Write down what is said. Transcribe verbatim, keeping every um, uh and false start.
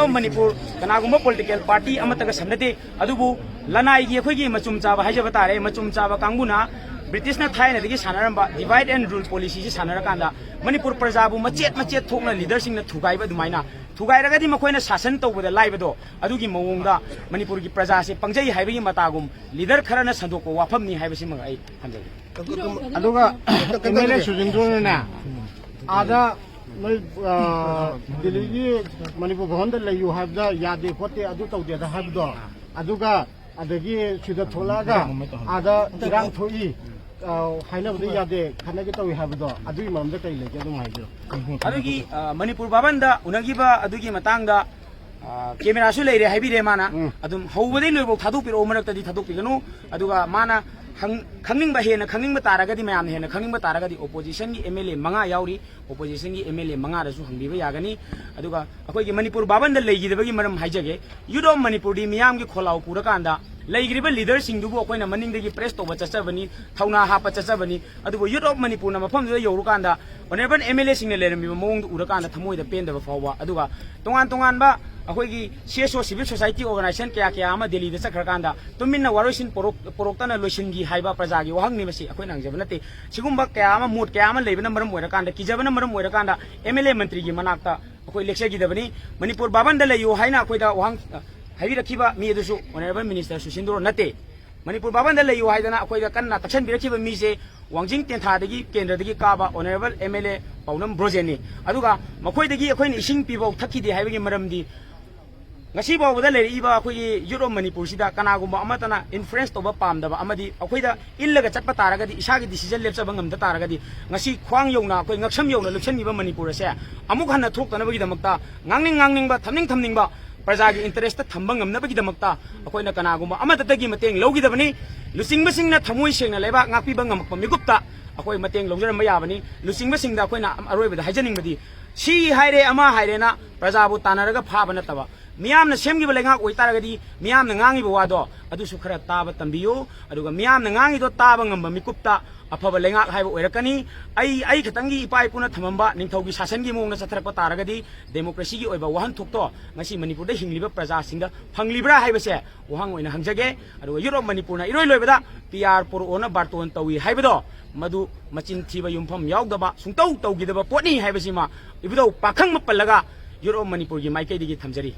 ꯃꯅꯤꯄꯨꯔ ꯀꯅꯥꯒꯨꯝꯕ political party ꯑꯃꯠꯇꯒ ꯁꯝꯅꯗꯦ꯫ ꯑꯗꯨꯕꯨ ꯂꯅꯥꯏꯒꯤ ꯑꯩꯈꯣꯏꯒꯤ ꯃꯆꯨꯝ ꯆꯥꯕ ꯍꯥꯏꯖꯕ ꯇꯥꯔꯦ, ꯃꯆꯨꯝ ꯆꯥꯕ ꯀꯥꯡꯕꯨꯅ ꯕ꯭ꯔꯤꯇꯤꯁꯅ ꯊꯥꯏꯅꯗꯒꯤ ꯁꯥꯟꯅꯔꯝꯕ divide and rule policyꯁꯤ ꯁꯥꯟꯅꯔꯀꯥꯟꯗ ꯃꯅꯤꯄꯨꯔ ꯄ꯭ꯔꯖꯥꯕꯨ ꯃꯆꯦꯠ ꯃꯆꯦꯠ ꯊꯣꯛꯅ leaderꯁꯤꯡꯅ ꯊꯨꯒꯥꯏꯕ ꯑꯗꯨꯃꯥꯏꯅ, ꯊꯨꯒꯥꯏꯔꯒꯗꯤ ꯃꯈꯣꯏꯅ ꯁꯥꯁꯟ ꯇꯧꯕꯗ ꯂꯥꯏꯕꯗꯣ, ꯑꯗꯨꯒꯤ ꯃꯑꯣꯡꯗ ꯃꯅꯤꯄꯨꯔꯒꯤ ꯄ꯭ꯔꯖꯥꯁꯦ ꯄꯪꯖꯩ ꯍꯥꯏꯕꯒꯤ ꯃꯇꯥꯒꯨꯝ leader ꯈꯔꯅ ꯁꯟꯗꯣꯛꯄ ꯋꯥꯐꯝꯅꯤ ꯍꯥꯏꯕꯁꯤꯃ ꯑꯩ ꯊꯝꯖꯒꯦ꯫ ꯑꯗꯨꯒ ꯑꯦꯝ ꯑꯦꯜ ꯑꯦ ꯁꯨꯖꯤꯟꯗ꯭ꯔꯣꯅꯅꯦ, ꯑꯥꯗ ꯅꯣꯏ, ꯑ, ꯗꯤꯜꯂꯤꯒꯤ ꯃꯅꯤꯄꯨꯔ ꯚꯕꯟꯗ ꯂꯩꯌꯨ ꯍꯥꯏꯕꯗ ꯌꯥꯗꯦ ꯈꯣꯠꯇꯦ, ꯑꯗꯨ ꯇꯧꯗꯦꯗ ꯍꯥꯏꯕꯗꯣ, ꯑꯗꯨꯒ ꯑꯗꯒꯤ ꯁꯤꯗ ꯊꯣꯛꯂꯛꯑꯒ ꯑꯥꯗ ꯏꯔꯥꯡ ꯊꯣꯛꯏ, ꯑ, ꯍꯥꯏꯅꯕꯗ ꯌꯥꯗꯦ, ꯈꯠꯅꯒꯦ ꯇꯧꯏ ꯍꯥꯏꯕꯗꯣ, ꯑꯗꯨꯒꯤ ꯃꯔꯝꯗ ꯀꯔꯤ ꯂꯩꯒꯦ, ꯑꯗꯨꯝ ꯍꯥꯏꯕꯤꯔꯣ꯫ ꯑꯗꯨꯒꯤ, ꯑ, ꯃꯅꯤꯄꯨꯔ ꯚꯕꯟꯗ ꯎꯅꯈꯤꯕ ꯑꯗꯨꯒꯤ ꯃꯇꯥꯡꯗ, ꯑ, ꯀꯦꯃꯦꯔꯥꯁꯨ ꯂꯩꯔꯦ ꯍꯥꯏꯕꯤꯔꯦ ꯃꯥꯅ꯫ ꯎꯝ꯫ ꯑꯗꯨꯝ ꯍꯧꯕꯗꯩ ꯂꯣꯏꯐꯥꯎ ꯊꯥꯗꯣꯛꯄꯤꯔꯛꯑꯣ, ꯃꯔꯛꯇꯗꯤ ꯊꯥꯗꯣꯛꯄꯤꯒꯅꯨ꯫ ꯑꯗꯨꯒ ꯃꯥꯅ ꯈꯪ-, ꯈꯪꯅꯤꯡꯕ, ꯍꯦꯟꯅ ꯈꯪꯅꯤꯡꯕ ꯇꯥꯔꯒꯗꯤ, ꯃꯌꯥꯝꯅ ꯍꯦꯟꯅ ꯈꯪꯅꯤꯡꯕ ꯇꯥꯔꯒꯗꯤ, oppositionꯒꯤ ꯑꯦꯝ ꯑꯦꯜ ꯑꯦ ꯃꯉꯥ ꯌꯥꯎꯔꯤ, oppositionꯒꯤ ꯑꯦꯝ ꯑꯦꯜ ꯑꯦ ꯃꯉꯥꯗꯁꯨ ꯍꯪꯕꯤꯕ ꯌꯥꯒꯅꯤ꯫ ꯑꯗꯨꯒ ꯑꯩꯈꯣꯏꯒꯤ ꯃꯅꯤꯄꯨꯔ ꯚꯕꯟꯗ ꯂꯩꯈꯤꯗꯕꯒꯤ ꯃꯔꯝ ꯍꯥꯏꯖꯒꯦ꯫ Youth of ꯃꯅꯤꯄꯨꯔꯗꯤ ꯃꯤꯌꯥꯝꯒꯤ ꯈꯣꯜꯂꯥꯎ ꯄꯨꯔꯀꯥꯟꯗ ꯂꯩꯈ꯭ꯔꯤꯕ leaderꯁꯤꯡꯗꯨꯕꯨ ꯑꯩꯈꯣꯏꯅ ꯃꯅꯤꯡꯗꯒꯤ press ꯇꯧꯕ ꯆꯠꯆꯕꯅꯤ, ꯊꯧꯅꯥ ꯍꯥꯞꯄ ꯆꯠꯆꯕꯅꯤ꯫ ꯑꯗꯨꯕꯨ Youth of ꯃꯅꯤꯄꯨꯔꯅ ꯃꯐꯝꯗꯨꯗ ꯌꯧꯔꯀꯥꯟꯗ honourable ꯑꯦꯝ ꯑꯦꯜ ꯑꯦꯁꯤꯡꯅ ꯂꯩꯔꯝꯃꯤꯕ ꯃꯑꯣꯡꯗꯨ ꯎꯔꯀꯥꯟꯗ ꯊꯃꯣꯏꯗ ꯄꯦꯟꯗꯕ ꯐꯥꯎꯕ, ꯑꯗꯨꯒ ꯇꯣꯉꯥꯟ ꯇꯣꯉꯥꯟꯕ ꯑꯩꯈꯣꯏꯒꯤ ꯁꯤ ꯑꯦꯁ ꯑꯣ, civil society organisation ꯀꯌꯥ ꯀꯌꯥ ꯑꯃ ꯗꯦꯜꯂꯤꯗ ꯆꯠꯈ꯭ꯔꯀꯥꯟꯗ ꯇꯨꯃꯤꯟꯅ ꯋꯥꯔꯣꯏꯁꯤꯟ ꯄꯣꯔꯣꯛ-, ꯄꯣꯔꯣꯛꯇꯅ ꯂꯣꯏꯁꯤꯟꯈꯤ ꯍꯥꯏꯕ ꯄ꯭ꯔꯖꯥꯒꯤ ꯋꯥꯍꯪꯅꯤ꯫ ꯃꯁꯤ ꯑꯩꯈꯣꯏꯅ ꯍꯪꯖꯕ ꯅꯠꯇꯦ꯫ ꯁꯤꯒꯨꯝꯕ ꯀꯌꯥ ꯑꯃ, ꯃꯣꯠ ꯀꯌꯥ ꯑꯃ ꯂꯩꯕꯅ ꯃꯔꯝ ꯑꯣꯏꯔꯀꯥꯟꯗ, ꯀꯤꯖꯕꯅ ꯃꯔꯝ ꯑꯣꯏꯔꯀꯥꯟꯗ ꯑꯦꯝ ꯑꯦꯜ ꯑꯦ ꯃꯟꯇ꯭ꯔꯤꯒꯤ ꯃꯅꯥꯛꯇ ꯑꯩꯈꯣꯏ ꯂꯦꯛꯆꯈꯤꯗꯕꯅꯤ꯫ ꯃꯅꯤꯄꯨꯔ ꯚꯕꯟꯗ ꯂꯩꯌꯨ ꯍꯥꯏꯅ ꯑꯩꯈꯣꯏꯗ ꯋꯥꯍꯪ, ꯑ, ꯍꯥꯏꯕꯤꯔꯛꯈꯤꯕ ꯃꯤ ꯑꯗꯨꯁꯨ honourable minister ꯁꯨꯁꯤꯟꯗ꯭ꯔꯣ ꯅꯠꯇꯦ꯫ ꯃꯅꯤꯄꯨꯔ ꯚꯕꯟꯗ ꯂꯩꯌꯨ ꯍꯥꯏꯗꯅ ꯑꯩꯈꯣꯏꯗ ꯀꯟꯅ ꯇꯛꯁꯟꯕꯤꯔꯛꯈꯤꯕ ꯃꯤꯁꯦ ꯋꯥꯡꯖꯤꯡ ꯇꯦꯟꯊꯥꯗꯒꯤ, ꯀꯦꯟꯗ꯭ꯔꯗꯒꯤ ꯀꯥꯕ honourable ꯑꯦꯝ ꯑꯦꯜ ꯑꯦ ꯄꯥꯎꯅꯝ ꯕ꯭ꯔꯣꯖꯦꯟꯅꯤ꯫ ꯑꯗꯨꯒ ꯃꯈꯣꯏꯗꯒꯤ ꯑꯩꯈꯣꯏꯅ ꯏꯁꯤꯡ ꯄꯤꯐꯧ ꯊꯛꯈꯤꯗꯦ ꯍꯥꯏꯕꯒꯤ ꯃꯔꯝꯗꯤ ꯉꯁꯤ ꯐꯥꯎꯕꯗ ꯂꯩꯔꯛꯏꯕ ꯑꯩꯈꯣꯏꯒꯤ Youth of ꯃꯅꯤꯄꯨꯔꯁꯤꯗ ꯀꯅꯥꯒꯨꯝꯕ ꯑꯃꯠꯇꯅ influence ꯇꯧꯕ ꯄꯥꯝꯗꯕ ꯑꯃꯗꯤ ꯑꯩꯈꯣꯏꯗ ꯏꯜꯂꯒ ꯆꯠꯄ ꯇꯥꯔꯒꯗꯤ, ꯏꯁꯥꯒꯤ decision ꯂꯦꯞꯆꯕ ꯉꯝꯗ ꯇꯥꯔꯒꯗꯤ, ꯉꯁꯤ ꯈ꯭ꯋꯥꯡ ꯌꯧꯅ, ꯑꯩꯈꯣꯏ ꯉꯛꯁꯝ ꯌꯧꯅ ꯂꯨꯞꯁꯟꯈꯤꯕ ꯃꯅꯤꯄꯨꯔ ꯑꯁꯦ ꯑꯃꯨꯛ ꯍꯟꯅ ꯊꯣꯛꯇꯅꯕꯒꯤꯗꯃꯛꯇ, ꯉꯥꯡꯅꯤꯡ ꯉꯥꯡꯅꯤꯡꯕ, ꯊꯝꯅꯤꯡ ꯊꯝꯅꯤꯡꯕ, ꯄ꯭ꯔꯖꯥꯒꯤ interest ꯊꯝꯕ ꯉꯝꯅꯕꯒꯤꯗꯃꯛꯇ ꯑꯩꯈꯣꯏꯅ ꯀꯅꯥꯒꯨꯝꯕ ꯑꯃꯠꯇꯗꯒꯤ ꯃꯇꯦꯡ ꯂꯧꯈꯤꯗꯕꯅꯤ꯫ ꯂꯨꯆꯤꯡꯕꯁꯤꯡꯅ ꯊꯃꯣꯏ ꯁꯦꯡꯅ ꯂꯩꯕꯥꯛ ꯉꯥꯛꯄꯤꯕ ꯉꯝꯃꯛꯄ ꯃꯤꯀꯨꯞꯇ ꯑꯩꯈꯣꯏ ꯃꯇꯦꯡ ꯂꯧꯖꯔꯝꯕ ꯌꯥꯕꯅꯤ꯫ ꯂꯨꯆꯤꯡꯕꯁꯤꯡꯗ ꯑꯩꯈꯣꯏꯅ ꯑꯔꯣꯏꯕꯗ ꯍꯥꯏꯖꯅꯤꯡꯕꯗꯤ, ꯁꯤ ꯍꯥꯏꯔꯦ, ꯑꯃ ꯍꯥꯏꯔꯦꯅ ꯄ꯭ꯔꯖꯥꯕꯨ ꯇꯥꯟꯅꯔꯒ ꯐꯥꯕ ꯅꯠꯇꯕ, ꯃꯤꯌꯥꯝꯅ ꯁꯦꯝꯈꯤꯕ ꯂꯩꯉꯥꯛ ꯑꯣꯏꯇꯥꯔꯒꯗꯤ ꯃꯤꯌꯥꯝꯅ ꯉꯥꯡꯉꯤꯕ ꯋꯥꯗꯣ ꯑꯗꯨꯁꯨ ꯈꯔ ꯇꯥꯕ ꯇꯝꯕꯤꯌꯨ꯫ ꯑꯗꯨꯒ ꯃꯤꯌꯥꯝꯅ ꯉꯥꯡꯉꯤꯗꯣ ꯇꯥꯕ ꯉꯝꯕ ꯃꯤꯀꯨꯞꯇ ꯑꯐꯕ ꯂꯩꯉꯥꯛ ꯍꯥꯏꯕ ꯑꯣꯏꯔꯛꯀꯅꯤ꯫ ꯑꯩ, ꯑꯩ ꯈꯛꯇꯪꯒꯤ ꯏꯄꯥ ꯏꯄꯨꯅ ꯊꯝꯃꯝꯕ ꯅꯤꯡꯊꯧꯒꯤ ꯁꯥꯁꯟꯒꯤ ꯃꯑꯣꯡꯗ ꯆꯠꯊꯔꯛꯄ ꯇꯥꯔꯒꯗꯤ democracyꯒꯤ ꯑꯣꯏꯕ ꯋꯥꯍꯟꯊꯣꯛꯇꯣ ꯉꯁꯤ ꯃꯅꯤꯄꯨꯔꯗ ꯍꯤꯡꯂꯤꯕ ꯄ꯭ꯔꯖꯥꯁꯤꯡꯗ ꯐꯪꯂꯤꯕ꯭ꯔꯥ ꯍꯥꯏꯕꯁꯦ ꯋꯥꯍꯪ ꯑꯣꯏꯅ ꯍꯪꯖꯒꯦ꯫ ꯑꯗꯨꯒ Youth of Manipurꯅ ꯏꯔꯣꯏ ꯂꯣꯏꯕꯗ PR ꯄꯨꯔꯛꯑꯣꯅ ꯕꯥꯔꯇꯣꯟ ꯇꯧꯏ ꯍꯥꯏꯕꯗꯣ, ꯃꯗꯨ ꯃꯆꯤꯟ ꯊꯤꯕ ꯌꯨꯝꯐꯝ ꯌꯥꯎꯗꯕ, ꯁꯨꯡꯇꯧ ꯇꯧꯈꯤꯗꯕ ꯄꯣꯠꯅꯤ ꯍꯥꯏꯕꯁꯤꯃ ꯏꯕꯨꯙꯧ ꯄꯥꯈꯪꯕ ꯄꯜꯂꯒ Youth of Manipurꯒꯤ ꯃꯥꯏꯀꯩꯗꯒꯤ ꯊꯝꯖꯔꯤ꯫